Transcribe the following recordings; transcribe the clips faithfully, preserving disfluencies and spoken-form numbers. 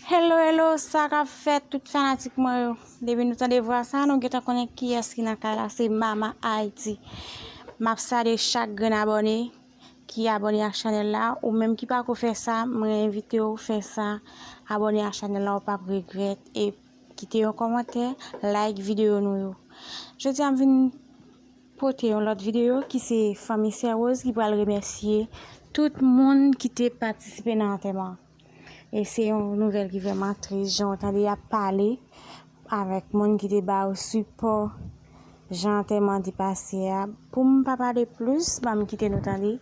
Hello, hello, sa k ap fèt tout fanatik mwen yo? Depi nou tande vwa sa, nou gentan konnen kiyès ki nan kay la, se Mama Haiti. M ap salye chak grenn abòne ki abòne ak chanèl la. Ou menm ki pako fè sa, mwen envite w fè sa. Abòne ak chanèl la, ou p ap regrèt. E kite yon kòmantè, like videyo nou yo. Jodi a, m vin pote yon lòt videyo ki se fanmi Sè Rose ki pral remèsye tout moun ki te patisipe nan antèman. E se yon nouvèl ki vrèman tris, jan w tande y ap pale avèk moun ki te ba yo sipò, jan antèman an te pase a. Pou m pa pale plis, ban m kite nou tande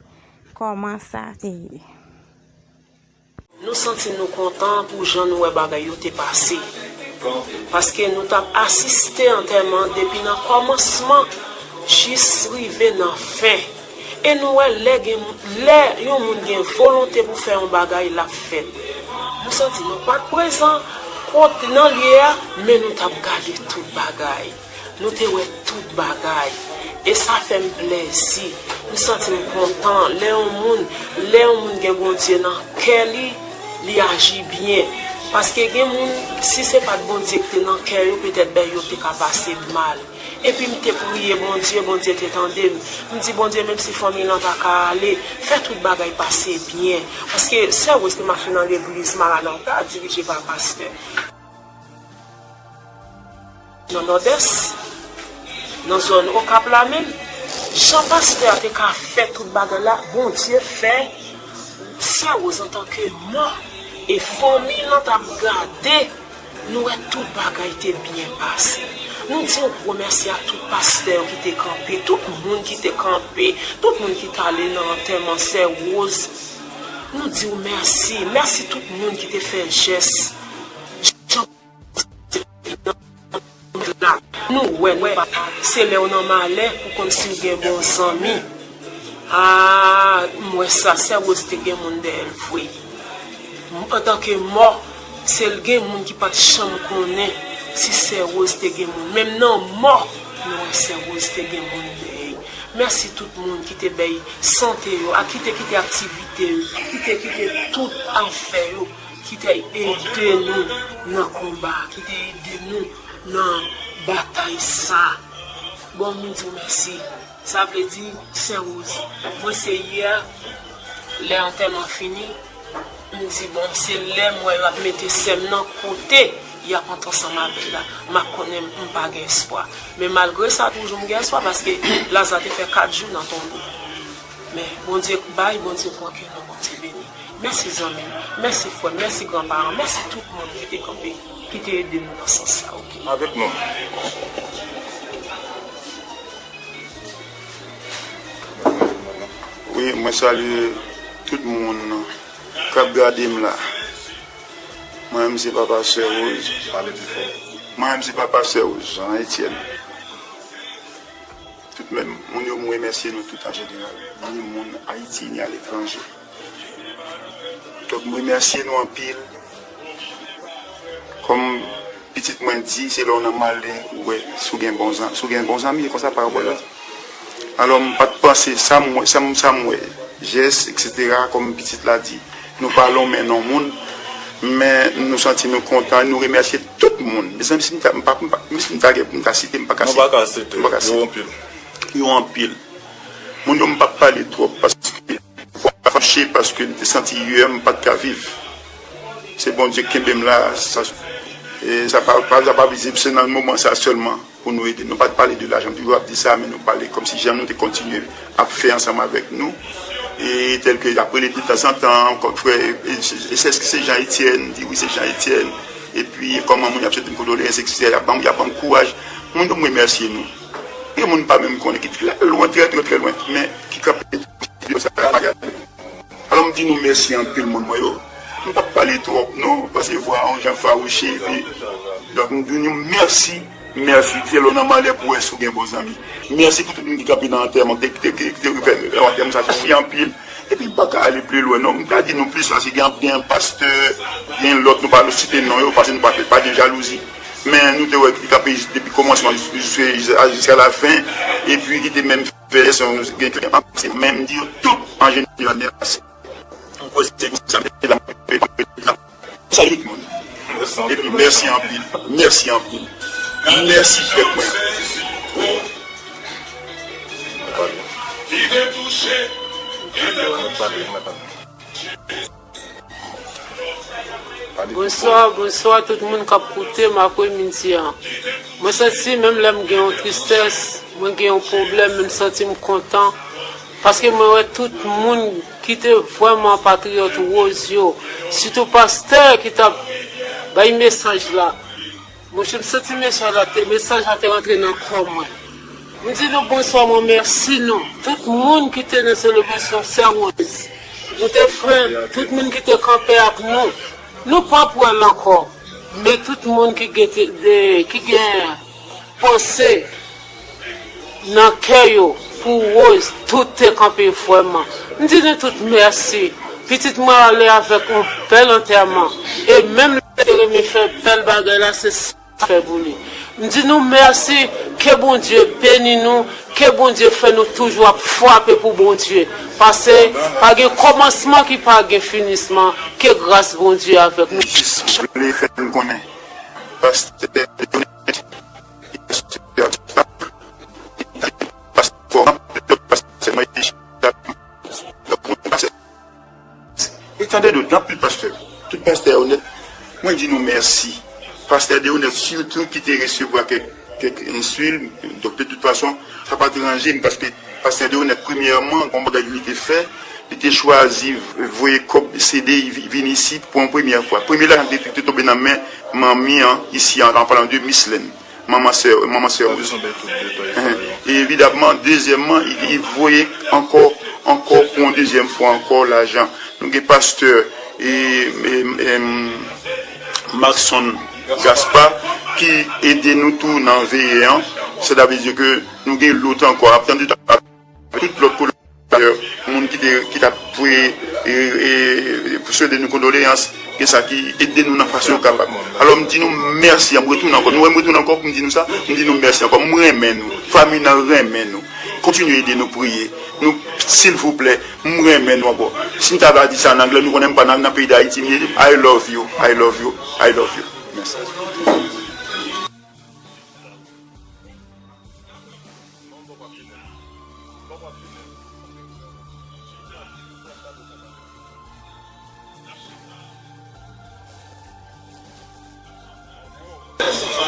kòman sa te ye. Nou santi nou kontan pou jan nou wè bagay yo te pase. Paske nou t ap asiste antèman depi nan kòmansman jis rive nan fen. E nou wè lè gen, lè yon moun gen volonte pou fè yon bagay, l ap fèt. Nou santi nou pa t prezan kot nan lye a, men nou t ap gade tout bagay. Nou te wè tout bagay. E sa fè m plèzi. M santi m kontan. Lè yon moun, lè yon moun gen Bondye nan kè li, li aji byen. Paske gen moun, si se pa t Bondye ki te nan kè yo, petèt bèy yo te ka pase mal. Epi m te priye Bondye, Bondye te tande m. M di, "Bondye, menm si fanmi lan pa ka ale, fè tout bagay pase byen." Paske Sè Rose te mache nan legliz Maranatha, dirije pa pastè nan Nòdès, nan zòn Okap la menm, jan pastè a te ka fè tout bagay la, Bondye fè Sè Rose antanke mò e fanmi l t ap gade, nou wè tout bagay te byen pase. Nou di yon gwo mèsi a tout pastè yo ki te kanpe, tout moun ki te kanpe, tout moun ki t ale nan antèman Sè Rose. Nou di w mèsi, mèsi tout moun ki te fè jès. Nou wè, nou pa, se lè w nan malè pou konn si w gen bon zanmi. Ah, m wè sa, Sè Rose te gen moun dèyè l vre. M, antanke mò, se l gen moun ki pa t janm konnen si Sè Rose te gen moun. Menm nan mò, nou wè Sè Rose te gen moun dèyè l. Mèsi tout moun ki te bay sante yo, ak ki te kite aktivite yo, ki te kite tout afè yo, ki te ede nou nan konba, ki te ede nou nan batay sa. Bon, nou di w mèsi. Sa vle di, Sè Rose, mwen se yè, lè antèman fini, m di, bon, se lè m wè y ap mete sè m nan kote y ap antre ansanm avè l la, m ap konnen m pa gen espwa. Men malgre sa, toujou m gen espwa, paske Laza te fè kat jou nan tonbo. Men Bondye bay, Bondye pran, ke non Bondye beni. Mèsi zanmi m, mèsi frè m, mèsi granparan, mèsi tout moun ki te kanpe, ki te ede nou nan sans sa, oke? Avèk nou. Wi, mwen salye tout moun k ap gade m la. Mwen menm se papa Sè Rose. Pale pi fò. Mwen menm se papa Sè Rose, Jean Etienne. Tout menm, moun yo, m remèsye nou tout an jeneral. Ni moun Ayiti, ni aletranje. Donk, m remèsye nou anpil. Kòm pitit mwen di, se lè w nan malè, ou wè, si w gen bon zan-, si w gen bon zanmi, e konsa parabòl la. Alò, m pa t panse, sa m wè, sa m, sa m wè, jès, etsetera, kòm pitit la di, nou pa lonmen non moun, men nou santi nou kontan, nou remèsye tout moun. Mezanmi, si m ta, m pa, m pa, si m ta gen pou m ta site, m pa ka site. Nou pa ka site, m pa ka site. Yo anpil. Yo anpil. Moun yo m p ap pale twòp, paske m pa fache, paske m te santi yè m pa t ka viv. Se Bondye ki kenbe m la, sa, e sa pa, pa, sa pa vizib, se nan moman sa sèlman pou nou ede. Nou pa t pale de lajan, m toujou ap di sa, men nou pale kòmsi jan nou te kontinye ap fè ansanm avèk nou. E tèl ke y ap rele detanzantan, kòm frè, e, e, e, èske se Jean Etienne? M di wi, se Jean Etienne. Epi, kòman moun y ap swete m kondoleyans, etsetera. Y ap ban m, y ap ban m kouraj. Moun yo, m remèsye nou. Gen moun pa menm konnen ki trè lwen, trè, trè, trè lwen, men ki kanpe. Alò, m di nou mèsi anpil, moun mwen yo. M p ap pale twòp, non, paske vwa an jan fawouche, epi, donk, m di nou mèsi, mèsi. Se lè w nan malè pou wè si w gen bon zanmi. Mèsi pou tout moun ki kanpe nan antèman, ki te, ki te, ki te fè antèman sa soufri anpil. Epi m pa ka ale pi lwen, non. M ka di nou plis, paske gen, gen pastè, gen lòt, nou pa site non yo, paske nou pa, pa gen jalouzi. Men nou te wè ki te kanpe depi kòmansman jis-, jis-, jiska lafen, epi ki te menm fè lèson, gen, gen, se menm di yo tout an jeneral, mèsi. M poze kòmsa, mete la, mete la. Salut tout moun. Epi mèsi anpil. Mèsi anpil. Mèsi pèp mwen. Bonswa, bonswa tout moun k ap koute m apremidi an. Mwen santi menm lè m gen yon tristès, mwen gen yon pwoblèm, men m santi m kontan. Paske mwen wè tout moun ki te vrèman patriyòt Woz yo, sitou pastè ki t ap bay mesaj la. Monchè, m santi mesaj la te, mesaj la te rantre nan kò mwen. M di nou bonswa, mwen mèsi nou. Tout moun ki te nan selebrasyon Sè Woz. Nou te fè, tout moun ki te kanpe ak nou. Nou p ap wè l ankò. Men tout moun ki gen, ki gen panse nan kè yo pou Woz, tout te kanpe vrèman. M di nou tout mèsi. Pitit mwen ale avèk yon bèl antèman. E menm lè te renmen fè bèl bagay la, se sa l fè pou li. M di nou mèsi, ke Bondye beni nou, ke Bondye fè nou toujou ap frape pou Bondye. Paske pa gen kòmansman ki pa gen finisman. Ke gras Bondye avèk nou. Jis vle fè n konnen, pastè Leonèt, pastè, pastè, pastè, E tande nou, gen anpil pastè. Tout pastè Deonèt, mwen di nou mèsi. Pastè Deonèt sitou ki te resevwa kèk, kèk ensil, donk de tout fason, sa pa deranje m paske pastè Deonèt, premyèman, gon bagay li te fè, li te chwazi voye kòb C D vi-, vin isit pou yon premyè fwa. Premye lajan ki te, te tonbe nan men manmi an, isi an, an palan de Mislèn. Manman sè, manman sè Rose. Enhen. E evidamman, dezyèmman, li, li voye ankò, ankò pou yon dezyèm fwa ankò lajan. Nou gen pastè, e, e, e, Maxon Gaspard ki ede nou tou nan veye an. Sètadi ke nou gen lòt ankò. Ap tande tout lòt koladeyè, moun ki te, ki t ap voye, e, e, pou swete nou kondoleyans, gen sa ki ede nou nan fason yo kapab. Alò, m di nou mèsi, m retounen ankò. Nou wè m retounen ankò pou m di nou sa, m di nou mèsi ankò. M renmen nou. Fanmi nan renmen nou. Kontinye ede nou priye. Nou, silvouplè, m renmen nou ankò. Si m ta va di sa an anglè, nou konnen m pa nan, nan peyi Dayiti, m ye, I love you, I love you, I love you. Mèsi.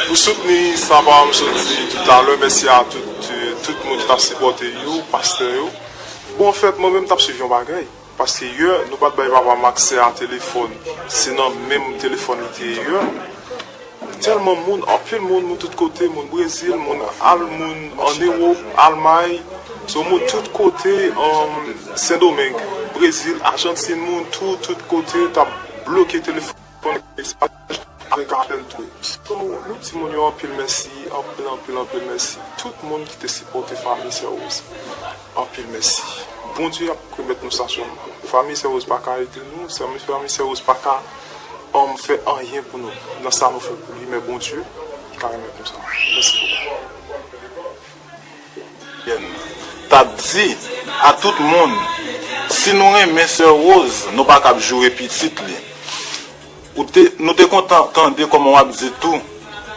Pou soutni sa pa m sot di toutalè, mèsi a tout, tout moun ki t ap sipòte yo, pastè yo. Bon, anfèt, mwen menm t ap swiv yon bagay. Paske yè, nou pa t bay papa m aksè a telefòn. Se nan menm telefòn li te ye yè. Tèlman moun, anpil moun, moun tout kote, moun Brezil, moun Al-, moun ann Ewòp, Almay, so moun tout kote, um, Sendomeng, Brezil, Ajantin, moun tou, tout kote, t ap bloke telefòn, mesaj, avèk apèl tou. So, nou di moun yo anpil mèsi, anpil, anpil, anpil mèsi. Tout moun ki te sipòte fanmi Sè Rose. Anpil mèsi. Bondye ap remèt nou sa sèlman. Fanmi Sè Rose pa ka ede nou, fanmi, fanmi Sè Rose pa ka, um, fè anyen pou nou. Nan sa nou fè pou li, men Bondye ka remèt nou sa. Mèsi bokou. T ap di a tout moun, si nou renmen Sè Rose, nou pa kab joure pitit li. Ou te, nou te kontan tande kòman w ap di tou,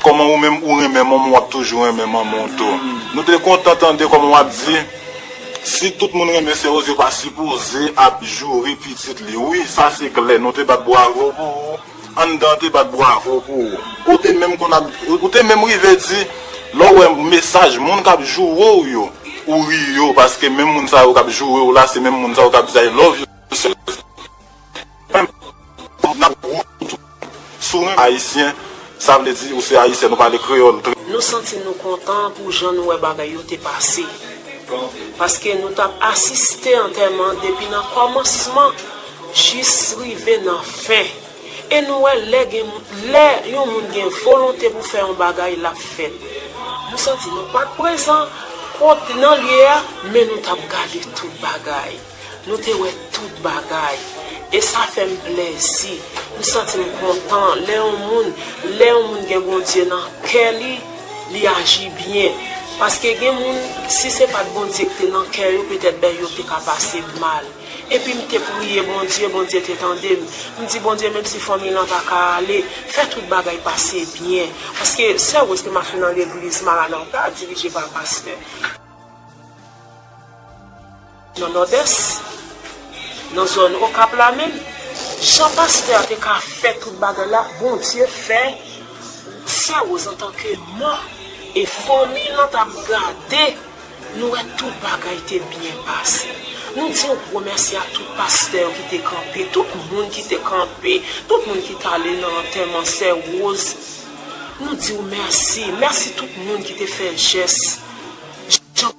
kòman ou menm ou renmen manman w, w ap toujou renmen manman w tou. Nou te kontan tande kòman w ap di, si tout moun renmen Sè Rose, yo pa sipoze ap joure pitit li. Wi, sa se klè, nou te bat bravo pou ou. Anndan te bat bravo pou ou. Ou te menm konn ap, ou te menm rive di, lè w wè mesaj moun k ap joure w yo, ou ri yo, paske menm moun sa yo k ap joure w la, se menm moun sa yo k ap di I love you. N ap, si w renmen ayisyen, sa vle di ou se ayisyen, nou pale kreyòl trè. Nou santi nou kontan pou jan nou wè bagay yo te pase. Paske nou t ap asiste antèman depi nan kòmansman jis rive nan fen. E nou wè lè gen, lè yon moun gen volonte pou fè yon bagay, l ap fèt. Nou santi nou pa t prezan kot nan lye a, men nou t ap gade tout bagay. Nou te wè tout bagay. E sa fè m plèzi. M santi m kontan lè yon moun, lè yon moun gen Bondye nan kè li, li aji byen. Paske gen moun, si se pa t Bondye ki te nan kè yo, petèt bèy yo te ka pase mal. Epi m te priye Bondye, Bondye te tande m. M di, "Bondye, menm si fanmi lan pa ka ale, fè tout bagay pase byen." Paske sè Rose te mache nan legliz Maranatha, dirije pa pastè nan Nòdès, nan zòn Okap la menm, jan pastè a te ka fè tout bagay la, Bondye fè sè Rose antanke mò, e fanmi lan t ap gade, nou wè tout bagay te byen pase. Nou di yon gwo mèsi a tout pastè yo ki te kanpe, tout moun ki te kanpe, tout moun ki t ale nan antèman sè Rose. Nou di w mèsi, mèsi tout moun ki te fè jès. Jan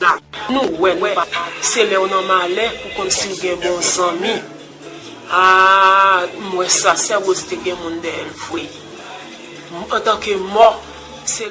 la, nou wè, nou pa, se lè w nan malè pou konn si w gen bon zanmi. Ah, m wè sa, sè Rose te gen moun dèyè l vre. Antanke mò, se